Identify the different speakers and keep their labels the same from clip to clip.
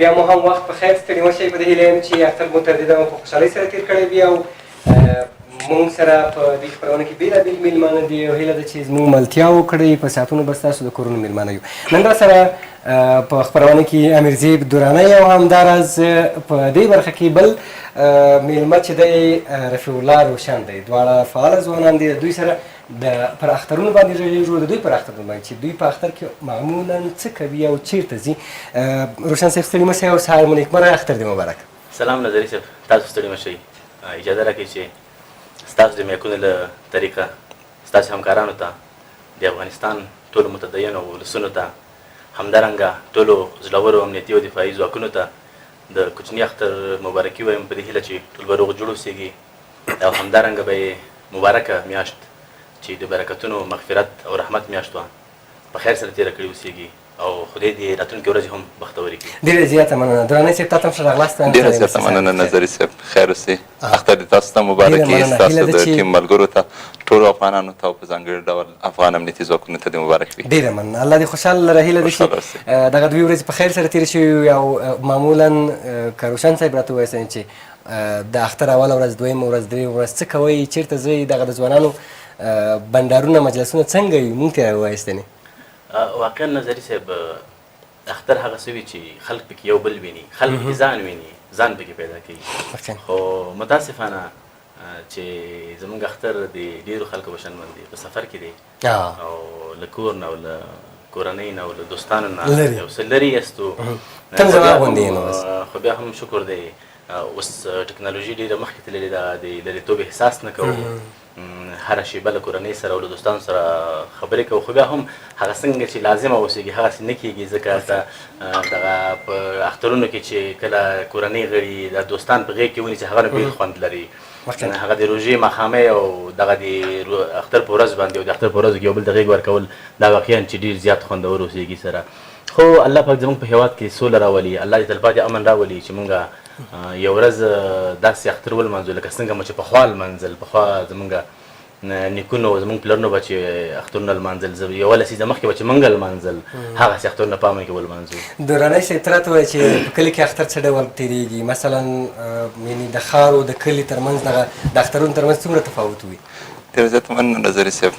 Speaker 1: بیا مو هم وخت په خیر، ستړي مه شئ. په دې هیله یم چې اختر مو تر دې دمه په خوشحالۍ سره تېر کړی وي او مونږ سره په دې خپرونه کې بېلابېل مېلمانه دي او هیله ده چې زموږ ملتیا وکړئ. په ساعتونو به ستاسو د کورونو مېلمانه یو. نن را سره په خپرونه کې امیرزیب درانی او همداراز په دې برخه کې بل مېلمه چې دی رفیع الله روشن دی. دواړه فعاله ځوانان دي. دوی سره د پر اخترونو باندې غږېږو، د دوی پر اخترونو باندې چې دوی په اختر کې معمولا څه کوي او چیرته ځي. روشن صاحب ستړي مه شئ او سهار مو نیکمرغه، اختر دې مبارک.
Speaker 2: سلام نظري صاحب، تاسو ستړي مه شئ. اجازه راکړئ چې ستاسو د میکونو له طریقه ستاسو همکارانو ته، د افغانستان ټولو متدینو ولسونو ته، همدارنګه ټولو زړورو امنیتي او دفاعي ځواکونو ته د کوچني اختر مبارکي وایم، په دې هیله چې ټول به روغ جوړ اوسېږي او همدارنګه به یې مبارکه میاشت چې د برکتونو، مغفرت او رحمت میاشت وه په خیر سره تېره کړې اوسېږي او خدای دې راتلونکې ورځې هم بختورې کړي.
Speaker 1: ډېره زیاته مننه دراني صاحب، تاته هم ښه راغلاست وایم.
Speaker 3: ډېره زیاته مننه نظري صاحب، خیر اوسې. اختر دې تاسو ته مبارک وي، ستاسو د ټیم ملګرو ته، ټولو افغانانو ته او په ځانګړي ډول افغان امنیتي ځواکونو ته دې مبارک وي.
Speaker 1: ډېره مننه، الله دې خوشحاله لره. هیله ده چې دغه دوې ورځې په خیر سره تېرې شوې وي. او معمولا که روشن صاحب راته ووایاست چې د اختر اوله ورځ، دویمه ورځ، درېیمه ورځ څه کوئ، چېرته ځئ، دغه د ځوانانو بنډارونه مجلسونه څنګه وي، مونږ ته ووایاست.
Speaker 2: واقعا نظري صاحب، اختر هغه څه وي چې خلک پکې یو بل ویني، خلک پکې ځان ویني، ځان پکې پیدا کوي. خو متاسفانه چې زمونږ اختر د ډېرو خلکو په شان باندې په سفر کې دی او له کور نه او له کورنۍ نه او له دوستانو نه یو څه لرې یاستو. خو بیا هم شکر دی، اوس ټکنالوژي ډېره مخکې تللې ده، د لرېتوب احساس نه کوو. هره شېبه له کورنۍ سره او له دوستانو سره خبرې کوو، خو بیا هم هغه څنګه چې لازمه اوسېږي هغسې نه کېږي، ځکه دغه په اخترونو کې چې کله کورنۍ غړي د دوستان په غېږ کې ونیسي هغه نو بېل خوند لري. هغه د روژې ماښامۍ او دغه د اختر په ورځ باندې او د اختر په ورځو کې یو بل ته غېږ ورکول، دا واقعا چې ډېر زیات خوندور اوسېږي سره. خو الله پاک زموږ په هېواد کې سوله راولي، الله دې تلپاتې امن راولي چې مونږ یو ورځ داسې اختر ولمانځو لکه څنګه مو چې پخوا لمانځل. پخوا زمونږ نیکونو، زمونږ پلرونو به چې اخترونه لمانځل، یوه لسیزه مخکې به چې مونږ لمانځل هغسې اخترونه په امن کې ولمانځو.
Speaker 1: دراني صاحب، ته راته ووایه چې په کلي کې اختر څه ډول تېرېږي؟ مثلا یعنې د ښار او د کلي ترمنځ دغه د اخترونو ترمنځ څومره تفاوت وي؟
Speaker 3: ډېره زیاته مننه نظري صاحب.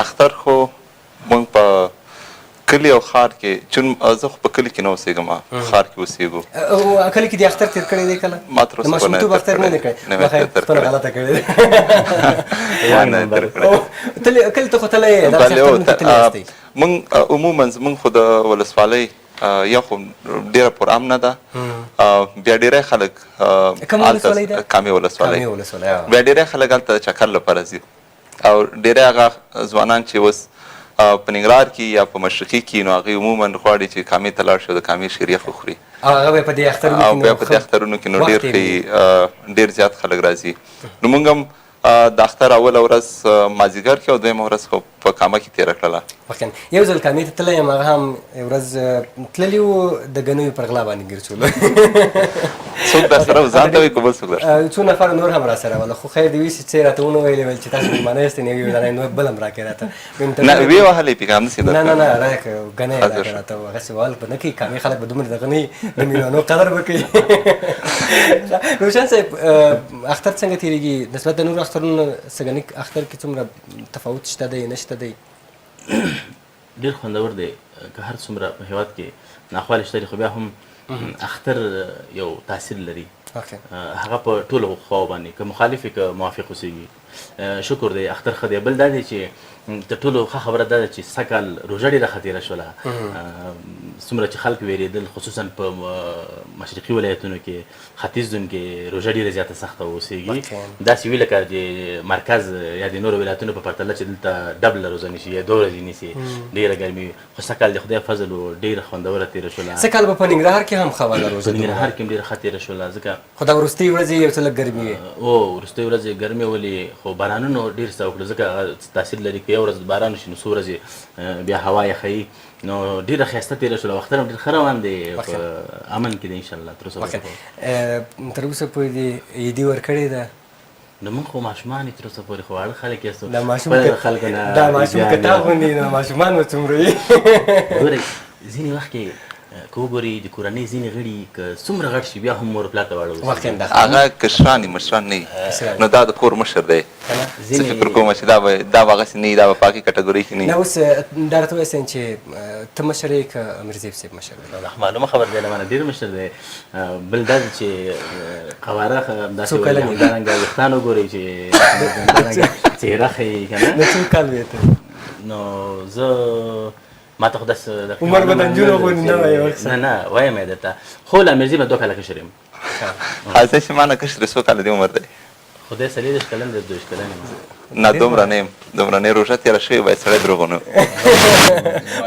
Speaker 3: اختر خو مونږ په کلي او ښار کې، چون زه خو په کلي کې نه اوسېږم، ښار کې اوسېږو.
Speaker 1: کلي کې دې اختر تېر کړی دی کله؟
Speaker 3: ما تر اوسه
Speaker 1: د ماشومتوب اختر نه دی کړی؟
Speaker 3: نه مې تېر
Speaker 1: کړی. غلطه کړې ده.
Speaker 3: نه تېر
Speaker 1: کړی. کلي ته خو تللی یې، دغسې اخترونو ته تللی یاستئ؟
Speaker 3: مونږ عموما زمونږ خو د ولسوالۍ یو خو ډېره پرامنه ده، بیا ډېری خلک
Speaker 1: کومه ولسوالۍ ده؟
Speaker 3: کامې ولسوالۍ. بیا ډېری خلک هلته د چکر لپاره ځي او ډېری هغه ځوانان چې اوس په ننګرهار کې یا په مشرقي کې، نو هغوی عموما غواړي چې کامې ته لاړ شي او د کامې شیریخ وخوري.
Speaker 1: او هغه بیا په دې اخترونو کې،
Speaker 3: او بیا په دې اخترونو کې نو ډېر ښه، ډېر زیات خلک راځي. نو موږ هم د اختر اوله ورځ مازدیګر کې او دویمه ورځ خو په کامه کې تېره کړله.
Speaker 1: واقعا یو ځل کامې ته تللی یم، هغه هم یو ورځ تللي وو، د ګنیو پر غلا باندې ګیر شولو.
Speaker 3: څوک در سره ځان ته وي که بل څوک در سره؟
Speaker 1: څو نفره نور هم را سره ول، خو خیر دې وي چې څه یې راته ونه ویلې، ویل چې تاسو مېلمانه یاستئ، نو یو دانه نور بل هم راکړئ راته.
Speaker 3: نه ویې وهلې پې که همداسې
Speaker 1: نه نه نه راکړه، ګنی یې راکړه راته، هغسې وهل به نه کوي، کامې خلک به دومره دغه نه وي، د مېلمنو قدر به کوي. روشن صاحب، اختر څنګه تېرېږي نسبت د نورو اخترونو؟ سږني اختر کې څومره تفاوت شته دی نشته دی؟
Speaker 2: ډېر خوندور دی. که هر څومره په هېواد کې ناخوالې شته دي، خو بیا هم اختر یو تاثیر لري، هغه په ټولو خواو باندې، که مخالف که موافق اوسېږي. شکر دی اختر ښه دی. بل دا دی چې تر ټولو ښه خبره دا ده چې سږ کال روژه ډېره ښه تېره شوله. څومره چې خلک وېرېدل، خصوصا په مشرقي ولایتونو کې، ختیځ زون کې روژه ډېره زیاته سخته اوسېږي، داسې وي لکه د مرکز یا د نورو ولایتونو په پرتله چې دلته ډبله روژه نیسي یا دوه ورځې نیسي، ډېره ګرمي وي. خو سږ کال د خدای فضل و، ډېره خوندوره تېره شوله.
Speaker 1: سږ کال به په ننګرهار کې هم ښه وه روژه؟
Speaker 2: په ننګرهار کې هم ډېره ښه تېره شوله، ځکه
Speaker 1: خو دا وروستۍ ورځې یو څه لږ ګرمي وې.
Speaker 2: او وروستۍ ورځې ګرمې ولې، خو بارانونو ډېر څه وکړل، ځکه هغه تاثیر لري، که یو ورځ باران وشي نو څو ورځې بیا هوا یخوي. نو ډېره ښایسته تېره شوله، اختر هم ډېر ښه روان دی، په امن کې دی انشاءالله تر اوسه.
Speaker 1: تر اوسه پورې دې عیدي ورکړې ده؟
Speaker 2: نو موږ خو ماشومان یو، تر اوسه پورې خو واړه خلک یاستو.
Speaker 1: دا ماشوم دا ماشوم که تا غوندې، نو ماشومان به څومره وي؟
Speaker 2: ګورئ، ځینې وخت کې که وګورئ د کورنۍ ځینې غړي که څومره غټ شي بیا هم مور پلار ته واړه
Speaker 1: واقعا دا
Speaker 3: هغه کشران دي، مشران نه
Speaker 1: کشران.
Speaker 3: نو دا د کور مشر دی.
Speaker 1: کنه
Speaker 3: زه فکر کوم چې دا به هغسې نه وي، دا به په هغې کټګورۍ کې نه
Speaker 1: نه
Speaker 3: وي.
Speaker 1: اوس دا راته ووایاست چې ته مشر یې که امیرزیب صاحب مشر دی؟
Speaker 2: دا معلومه خبر دی، له مانه ډېر مشر دی. بل دا چې قواره داسې
Speaker 1: څو کلن یې؟
Speaker 2: همدارنګه ویښتان وګورئ چې همدارنګه څېره ښیي که نه.
Speaker 1: نو څو کال وې ته؟
Speaker 2: نو زه ما ته خو داسې دقیق
Speaker 1: عمر به د
Speaker 2: معلومه
Speaker 1: نجونو
Speaker 2: نه ده
Speaker 1: غوندې نه
Speaker 2: چې
Speaker 1: وایې وخت.
Speaker 2: نه نه وایم یې درته، خو له امیرزیب نه 2 کاله کشر یم.
Speaker 3: زه چې ما نه کشر څو کاله دی عمر دی؟
Speaker 2: خدای 24 کلن دی، 22 کلن یم.
Speaker 3: نه دومره نه یم، دومره نه. روژه تېره شوې، باید سړی دروغ ونه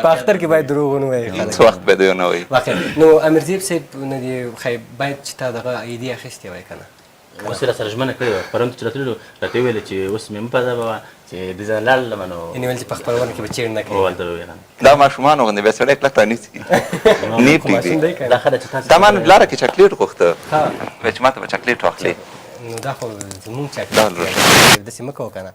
Speaker 1: په اختر کې باید دروغ ونه وایي خلک.
Speaker 3: څه وخت باید ونه وایي.
Speaker 1: واقعا نو امیرزیب صاحب نه دی ښایي باید چې تا دغه عیدي اخیستې وای که نه؟
Speaker 2: اوس یې راسره ژمنه کړې وه، پرون چې راتللو راته یې وویل چې اوس مې مه پرځوه چې د ځای لاړلم نو
Speaker 1: یعنې ویل چې په خپرونه کې به چیړ نه کوي.
Speaker 2: هلته وویل
Speaker 3: دا ماشومانو غوندې بیا سړی کلک رانیسي، نه
Speaker 1: خو ماشوم
Speaker 3: پرېږدي.
Speaker 1: دی که
Speaker 2: دا
Speaker 1: نه؟
Speaker 2: ښه ده چې تاسو
Speaker 3: دا ما نه لاره کې چاکلیټ غوښته،
Speaker 1: ها
Speaker 3: وایي چې ما ته به چاکلیټ واخلې.
Speaker 1: نو دا خو زمونږ
Speaker 3: دا
Speaker 1: چاکلیټ
Speaker 3: لوښه.
Speaker 1: دی، داسې مه کوه که نه،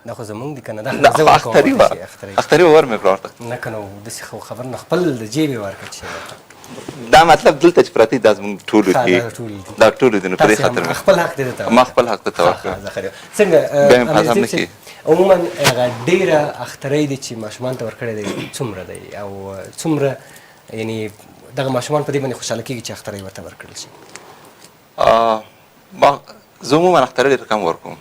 Speaker 1: دا خو زمونږ دی که نه، دا
Speaker 3: دا
Speaker 1: خو زه
Speaker 3: خو
Speaker 1: ورکوم
Speaker 3: اختري
Speaker 1: ورته
Speaker 3: وه،
Speaker 1: چې اختري
Speaker 3: اختري ور مې پرې ورته.
Speaker 1: نه که نو داسې خو خبر نه، خپل د جیبې ورکړه چې
Speaker 3: دا مطلب دلته چې پراته دي دا زموږ ټولو
Speaker 1: ښه،
Speaker 3: دي،
Speaker 1: دا ټولو دي.
Speaker 3: دا ټولو دي، نو په دې
Speaker 1: تاسې هم
Speaker 3: خاطر مې
Speaker 1: خپل حق دې درته
Speaker 3: ما خپل حق درته
Speaker 1: ښه،
Speaker 3: ورکړ.
Speaker 1: ښه، زه ښه یم. څنګه
Speaker 3: بیا مې پازام
Speaker 1: امیرزیب
Speaker 3: نه
Speaker 1: صاحب
Speaker 3: کېږي.
Speaker 1: عموما هغه ډېره اخترۍ دی چې ماشومان ته ورکړی دی څومره دی او څومره یعنی دغه ماشومان په دې باندې خوشحاله کېږي چې اخترۍ ورته ورکړل شي؟
Speaker 3: ما زه عموما اخترۍ ډېر کم ورکوم.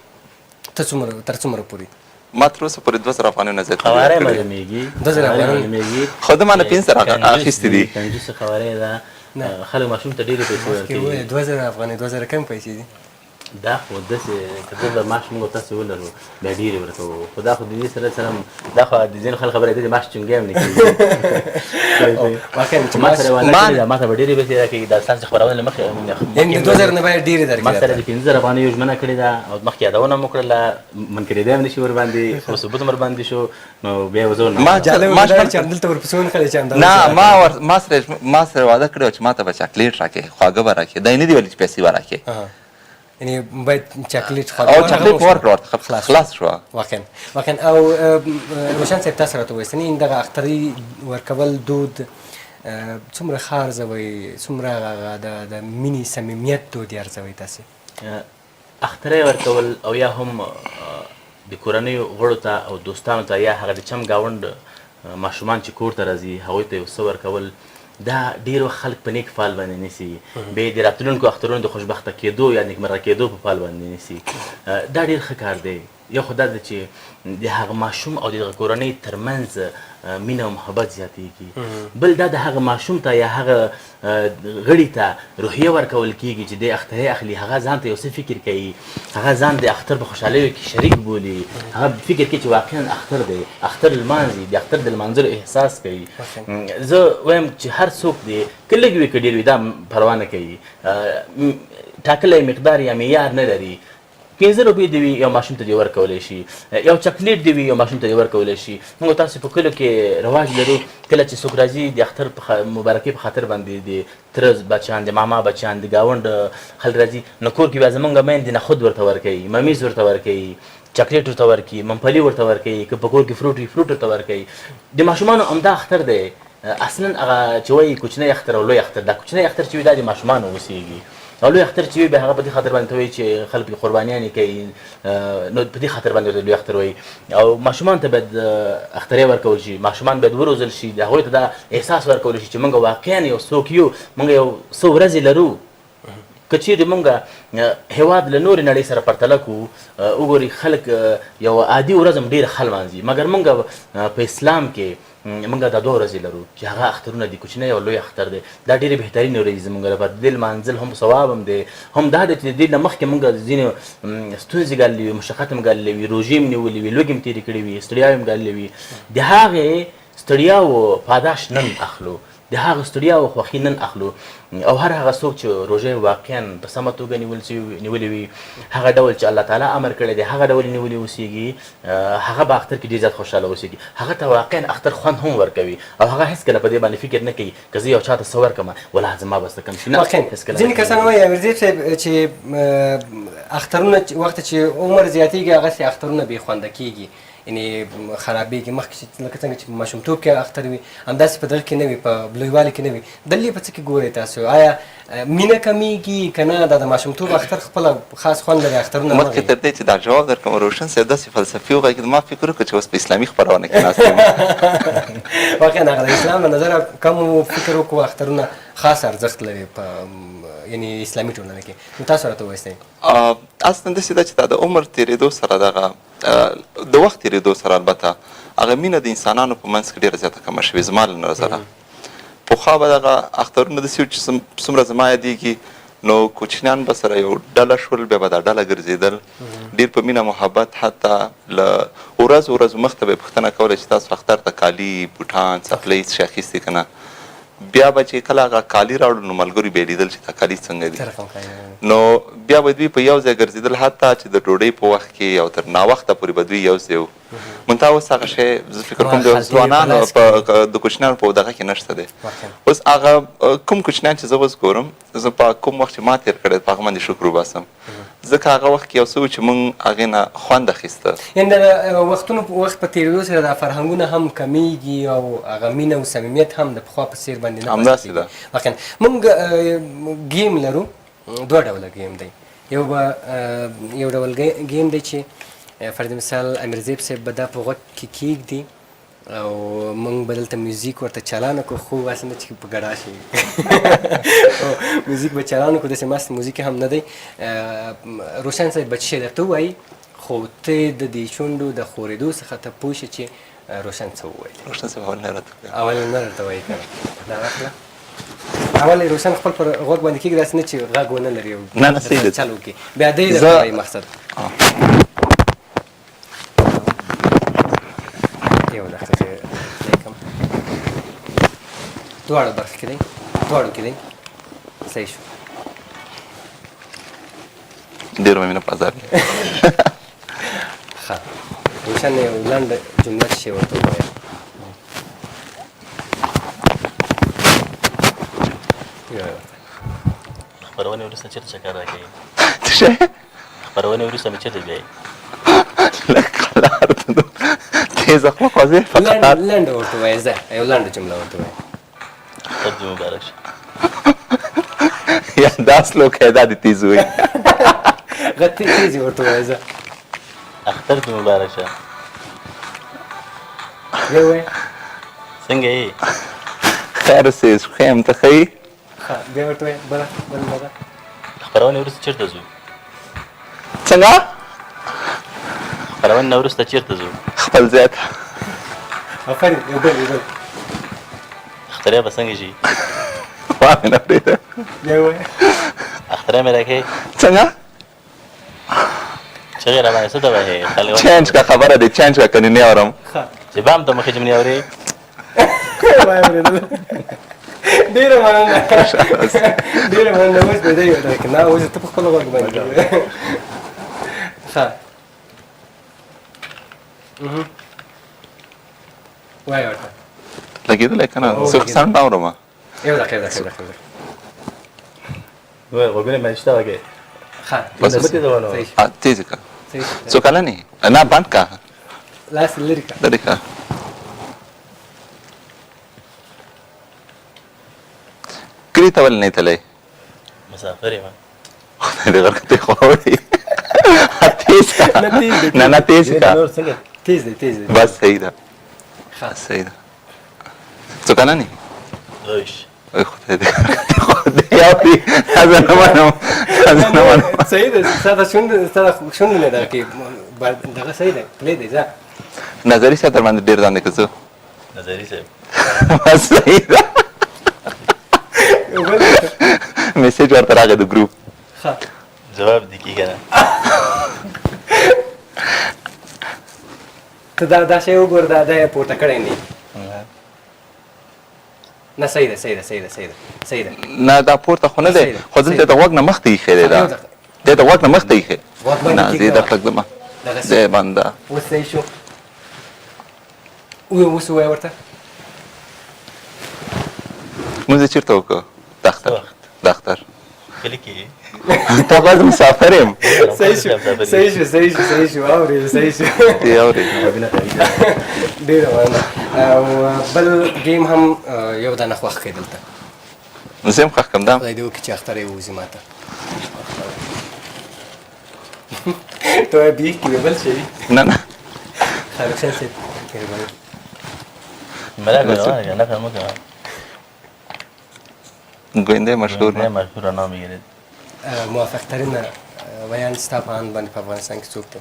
Speaker 1: ته څومره تر څومره پورې؟
Speaker 3: ما تر اوسه پورې 2000 افغانۍ نه زیات نه دي
Speaker 2: قواره
Speaker 3: ورکړي.
Speaker 2: معلومېږي،
Speaker 1: 2000
Speaker 2: قواره
Speaker 1: افغانۍ.
Speaker 2: معلومېږي.
Speaker 3: خو ده ما نه 5000 اخیستې دي.
Speaker 2: کنجوسه قواره ده، خلک ماشوم ته ډېرې پیسې
Speaker 1: مخکې
Speaker 2: ورکوي.
Speaker 1: ووایه 2000 افغانۍ، 2000 کم پیسې دي.
Speaker 2: دا خو داسې که دومره معاش موږ تاسې ولرو بیا ډېرې ورکوو، خو دا خو د دې سره سره هم دا خو د ځینو خلکو خبره ده چې معاش چونګی هم نه کېږي.
Speaker 1: واقعا چې
Speaker 2: ما سره وعده
Speaker 3: ما
Speaker 2: کړې ده، ما ته به ډېرې پیسې راکوي. دا ستاسو خپرونې له مخې
Speaker 1: یعنې د 2000 نه باید ډېرې درکړي
Speaker 2: ما سره
Speaker 1: درته.
Speaker 2: د 5000 افغانیو ژمنه کړې ده او مخکې یادونه مو کړله، منکرېدی هم نه شي ورباندې، خو ثبوت هم ورباندې شو، نو بیا یې وزه
Speaker 3: ما
Speaker 1: جالبه
Speaker 3: ما
Speaker 1: به دا وي
Speaker 3: ژمنه
Speaker 1: چې همدلته ورپسې ونښلې چې همدا
Speaker 3: نه،
Speaker 1: اوس یې
Speaker 3: ما
Speaker 1: راکړه.
Speaker 3: ور ما سره ما سره وعده کړې وه چې ما ته به چاکلیټ راکې، خواږه به راکې. دا یې نه دي ویلي چې پیسې به راکې.
Speaker 1: یعنی باید چاکلیټ خواږه
Speaker 3: او
Speaker 1: ورغه
Speaker 3: چاکلیټ
Speaker 1: وشو.
Speaker 3: ورکړه ورته،
Speaker 1: خلاص
Speaker 3: خلاص شوه.
Speaker 1: واقعا واقعا. او روشن صاحب تاسو راته ووایاست یعنی دغه اختري ورکول دود څومره ښه ارزوئ، څومره هغه د مینې صمیمیت دود یې ارزوئ تاسې؟
Speaker 2: اختری ورکول او یا هم د کورنیو غړو ته او دوستانو ته یا هغه د چم ګاونډ ماشومان چې کور ته راځي هغوی ته یو څه ورکول، دا ډېر وخت خلک په نیک فال باندې نیسي، بیا د راتلونکو اخترونو د خوشبخته کېدو یا نیکمرغه کېدو په فال باندې نیسي. دا ډېر ښه کار دی. یو خو دا ده چې د هغه ماشوم او د هغه کورنۍ ترمنځ مینه او محبت زیاتېږي. بل دا د هغه ماشوم ته یا هغه غړي ته روحیه ورکول کېږي چې دی اخترې اخلي، هغه ځان ته یو څه فکر کوي، هغه ځان د اختر په خوشحالیو کې شریک بولي، هغه فکر کوي چې واقعا اختر دی، اختر لمانځي، د اختر د لمانځلو احساس کوي. زه وایم چې هر څوک دی که لږ وي که ډېر وي دا پروا نه کوي، ټاکلی مقدار یا معیار نه لري. 5 روپۍ دې وي یو ماشوم ته دې ورکولی شي، یو چاکلیټ دې وي یو ماشوم ته دې ورکولی شي. موږ تاسو په کلیو کې رواج لرو کله چې څوک راځي د اختر په مبارکۍ په خاطر باندې د تره بچیان، د ماما بچیان، د ګاونډ خلک راځي، نو کور کې بیا زمونږ میندې نخود ورته ورکوي، ممیز ورته ورکوي، چاکلیټ ورته ورکوي، ممپلي ورته ورکوي، که په کور کې فروټ وي فروټ ورته ورکوي. د ماشومانو همدا اختر دی. اصلا هغه چې وایي کوچنی اختر او لوی اختر، دا کوچنی اختر چې وي دا د ماشومانو اوسېږي، او لوی اختر چې وي بیا هغه په دې خاطر باندې ته وایي چې خلک پرې قربانیانې کوي، نو په دې خاطر باندې ورته لوی اختر وایي. او ماشومان ته باید اخترې ورکول شي، ماشومان باید وروزل شي، د هغوی ته دا احساس ورکول شي چې موږ واقعا یو څوک یو، موږ یو څو ورځې لرو. که چیرې موږ هېواد له نورې نړۍ سره پرتله کړو، وګورئ خلک یو عادي ورځ هم ډېره ښه لمانځي، مګر موږ په اسلام کې موږ دا دوه ورځې لرو چې هغه اخترونه دي، کوچنی او لوی اختر دی. دا ډېرې بهترینې ورځې زموږ لپاره، د دې لمانځل هم ثواب هم دی، هم دا دی چې د دې له مخکې موږ ځینې ستونزې ګاللې وي، مشقت هم ګاللې وي، روژې هم نیولې وي، لوږې هم تېرې کړې وي، ستړیاوې هم ګاللې وي. د هغې ستړیاوو پاداش نن اخلو، د هغه ستړیاوو خوښي نن اخلو. او هر هغه څوک چې روژه واقعا په سمه توګه نیولې وي، هغه ډول چې الله تعالی امر کړی دی هغه ډول نیولې اوسېږي، هغه به اختر کې ډېر زیات خوشحاله اوسېږي، هغه ته واقعا اختر خوند هم ورکوي، او هغه هېڅکله په دې باندې فکر نه کوي که زه یو چا ته څه ورکړم ولا زما به څه کم شي، نه، هېڅکله
Speaker 1: ځینې کسان وایي امیرزیب صاحب چې اخترونه وخت چې عمر زیاتېږي هغسې اخترونه بې خونده کېږي، یعنې خرابېږي. مخکې چې لکه څنګه چې په ماشومتوب کې اختر وي، همداسې په دغه کې نه وي، په لویوالي کې نه وي. دلې په څه کې ګورئ تاسو؟ آیا مینه کمیږي که نه؟ دا د ماشومتوب اختر خپله خاص خوند لري، اخترونه
Speaker 3: مخکې تر دې چې دا جواب درکړم روشن صاحب داسې فلسفي وغږېد، ما فکر وکړ چې اوس په اسلامي خپرونه کې ناست یم.
Speaker 1: واقعا هغه د اسلام له نظره کم فکر وکړو، اخترونه خاص ارزښت لري په یعنې اسلامي ټولنه کې. نو تاسو راته ووایاست.
Speaker 3: اصلا داسې ده چې دا د عمر تېرېدو سره، دغه د وخت تېرېدو سره البته هغه مینه د انسانانو په منځ کې ډېره زیاته کمه شوې زما له نظره. پخوا به دغه اخترونه داسې وو چې څومره زما یادېږي نو کوچنیان به سره یو ډله شول، بیا به دا ډله ګرځېدل ډېر په مینه محبت، حتی له ورځو ورځو مخته به یې پوښتنه کوله چې تاسو اختر ته کالي، بوټان، څپلۍ څه شی اخیستي که نه. بیا به چې کله هغه کالي راوړل نو ملګرو به یې لیدل چې دا کالي څنګه دي، نو بیا به دوی په یو ځای ګرځېدل، حتی چې د ډوډۍ په وخت کې او تر ناوخته پورې به دوی یو ځای وو. منتها اوس هغه شی زه فکر کوم د ځوانانو د کوچنیانو په دغه کې نشته دی. اوس هغه کوم کوچنیان چې زه اوس ګورم، زه په کوم وخت چې ما تېر کړی په هغه باندې شکر وباسم، ځکه هغه وخت کې یو څه و چې موږ هغې نه خوند اخیسته.
Speaker 1: یعنې د وختونو وخت په تېرېدو سره دا فرهنګونه هم کمیږي او هغه مینه او صمیمیت هم د پخوا په څېر باندې نه
Speaker 3: همداسې ده.
Speaker 1: واقعا موږ game لرو، دوه ډوله game دی. یو به یو ډول game دی چې فرض مثال امیرزیب صاحب به دا په غوږ کې کېږدي او موږ به دلته میوزیک ورته چالانه کړو، خو هسې نه چې په ګډا شي میوزیک به چالانه کړو، داسې مست میوزیک هم نه دی. روشن صاحب به څه شی درته ووایي، خو ته د دې شونډو د ښورېدو څخه ته پوه شې چې روشن څه وویل.
Speaker 3: روشن صاحب اول نه راته ووایي.
Speaker 1: اول نه راته وایي که نه، دا واخله. اول یې روشن خپل پر غوږ باندې کېږدي، داسې نه چې غږ ونه لري او
Speaker 3: نه نه صحیح دی.
Speaker 1: چل وکړي، بیا دی درته وایي مقصد. یو دقیقه چې لیکم، دواړو برخو کې دی، دواړو کې دی. صحیح شو.
Speaker 3: ډېر به مې نه په عذاب وي.
Speaker 1: ښه روشن یو لنډه جمله څه شی ورته ووایه.
Speaker 2: خپرونې وروسته چېرته چکر راکوي؟
Speaker 3: څه شی؟
Speaker 2: خپرونې وروسته مې چېرته بیایي؟
Speaker 3: لږ قلار ته تېزه خوله خوځې په قطار.
Speaker 1: لنډه ورته ووایه، ځه یو لنډه جمله ورته ووایه.
Speaker 2: اختر دې مبارک شه.
Speaker 3: یا دا سلو که دا دې تېز وایي.
Speaker 1: غه تېز یې ورته ووایه، ځه.
Speaker 2: اختر دې مبارک شه.
Speaker 1: بیا ووایه.
Speaker 2: څنګه یې؟
Speaker 3: خیر اوسې، ښه یم، ته ښه یې؟
Speaker 1: ښه بیا ورته ووایه بله بله دغه.
Speaker 2: خپرونې وروسته چېرته ځو؟
Speaker 3: څنګه؟
Speaker 2: خپرونې نه وروسته چېرته ځو؟
Speaker 3: خپل ځای ته.
Speaker 1: آفرین. یو بل یو بل.
Speaker 2: اختریا به څنګه شي؟
Speaker 3: وا مې نه اورېده.
Speaker 1: بیا ووایه.
Speaker 2: اختریا مې راکوې؟
Speaker 3: څنګه؟
Speaker 2: چغې را باندې څه ته وهې؟ خلک
Speaker 3: change که خبره دې change که، کنې نه اورم.
Speaker 1: ښه
Speaker 2: چې بام ته مخې چې مې نه اورې.
Speaker 1: وایې اورېدله. ډېره مننه، ډېره مننه. اوس به دی نه، اوس ته په خپل غوږ باندې. ښه وایه ورته.
Speaker 3: لګېدلی که نه؟ زه خو سم نه اورم.
Speaker 1: یو دقیقه یو دقیقه یو دقیقه.
Speaker 2: غوږونه مې شته وګې.
Speaker 1: ښه
Speaker 3: بس تېز یې کړه. څو کلن یې؟ نه بند کړه،
Speaker 1: لاس یې لرې کړه.
Speaker 3: لرې کړه. کلي ته ولې نه یې تللی؟
Speaker 2: مسافر یم.
Speaker 3: خدای دې غرق ته خواوړي. تېز کړه. نه نه تېز کړه.
Speaker 1: تېز دی تېز دی.
Speaker 3: بس صحیح ده،
Speaker 1: ښه
Speaker 3: صحیح ده. څو کلن یې؟
Speaker 2: 22.
Speaker 3: ای خدای دې خدای اوري. زه نه منم، زه نه منم.
Speaker 1: صحیح ده، ستا د شونډو، ستا د شونډو نه دغه کې دغه صحیح ده، پلی دی ځه.
Speaker 3: نظري صاحب در باندې ډېر ځان دی که څه؟
Speaker 2: نظري صاحب
Speaker 3: بس صحیح ده. message ورته راغی د ګروپ.
Speaker 1: ښه
Speaker 2: جواب دې کېږي نه؟
Speaker 1: ته دا دا شی وګوره، دا دا یې پورته کړی نه. نه صحیح ده، صحیح ده، صحیح ده، صحیح ده، صحیح ده.
Speaker 3: نه دا پورته خو نه دی، خو دلته د غوږ نه مخته ایښی دی. دا دی د غوږ نه مخته ایښی. نه زه یې درته ږدمه. دی بنده.
Speaker 1: اوس صحیح شو. اوس ووایه ورته.
Speaker 3: لمونځ یې چېرته وکړ؟ د اختر. د اختر.
Speaker 2: کلي کې
Speaker 3: طبعا زه مسافر یم.
Speaker 1: صحیح شو، صحیح شو، صحیح شو، صحیح شو، اورې، صحیح شو.
Speaker 3: دی اورې.
Speaker 1: ډېره مننه. او بل game هم یو دانه خوښ کړئ دلته.
Speaker 3: زه هم خوښ کوم دا.
Speaker 1: خدای دې وکړي چې اختر یې ووځي ماته. ته وایې بیخ کې بل شي؟
Speaker 3: نه نه.
Speaker 1: خالق صاحب مهرباني.
Speaker 2: نه نه.
Speaker 3: ګوینده مشهور
Speaker 2: نه مشهور نام یې.
Speaker 1: موافق ترین ویاند ستا په اند باندې په افغانستان کې څوک دی؟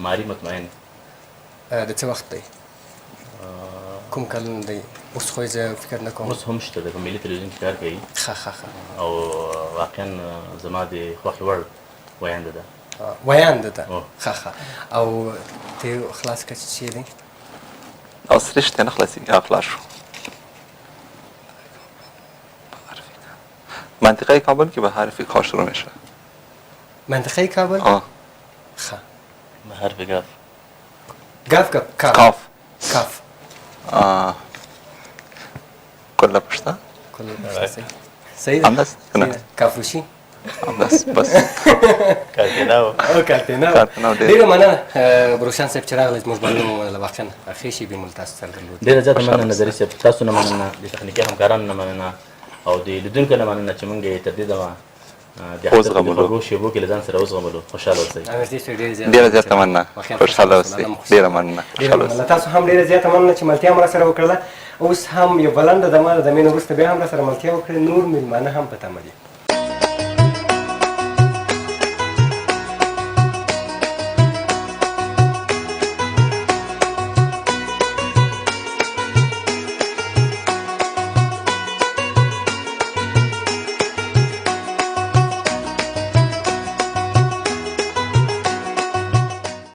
Speaker 2: ماري مطمئن.
Speaker 1: د څه وخت دی؟ کوم کلونه دی؟ اوس خو زه فکر نه کوم.
Speaker 2: اوس هم شته، په ملي تلویزیون کې کار کوي.
Speaker 1: ښه ښه ښه.
Speaker 2: او واقعا زما د خوښې وړ ویاند ده.
Speaker 1: ویاند ده. ښه ښه. او ته خلاص کړه چې چیرې دی؟
Speaker 3: او سرشته نه خلاصېږي. خلاص شو. منطقه کابل که به حرف کا شروع میشه.
Speaker 1: منطقه کابل؟
Speaker 3: آه.
Speaker 1: خ.
Speaker 2: به حرف گاف.
Speaker 1: گاف گاف کاف.
Speaker 3: کاف.
Speaker 1: کاف.
Speaker 3: آه. کله پشته؟
Speaker 1: کله پشته. صحیح.
Speaker 3: همداس نه.
Speaker 1: کافروشي؟
Speaker 3: همداس بس.
Speaker 2: کارتیناو.
Speaker 1: او کارتیناو.
Speaker 3: کارتیناو
Speaker 1: ډېره مننه بروشان صاحب چې راغلی زموږ بلنه مو ومنله، واقعا ښې شېبې مو له تاسو سره درلودې.
Speaker 2: ډېره زیاته مننه نظري صاحب، تاسو نه مننه، د تخنیکي همکارانو نه مننه، او د لیدونکو نه مننه چې مونږ یې تر دې دمه د اختر په خوږو شېبو کې له ځان سره وزغملو. خوشحاله اوسئ.
Speaker 3: ډېره زیاته مننه، خوشحاله اوسئ. ډېره مننه،
Speaker 1: خوشحاله اوسئ. تاسو هم ډېره زیاته مننه چې ملتیا مو راسره وکړله. اوس هم یو بلنده دمه د دمې نه وروسته بیا هم راسره ملتیا وکړئ، نور مېلمانه هم په تمه دي.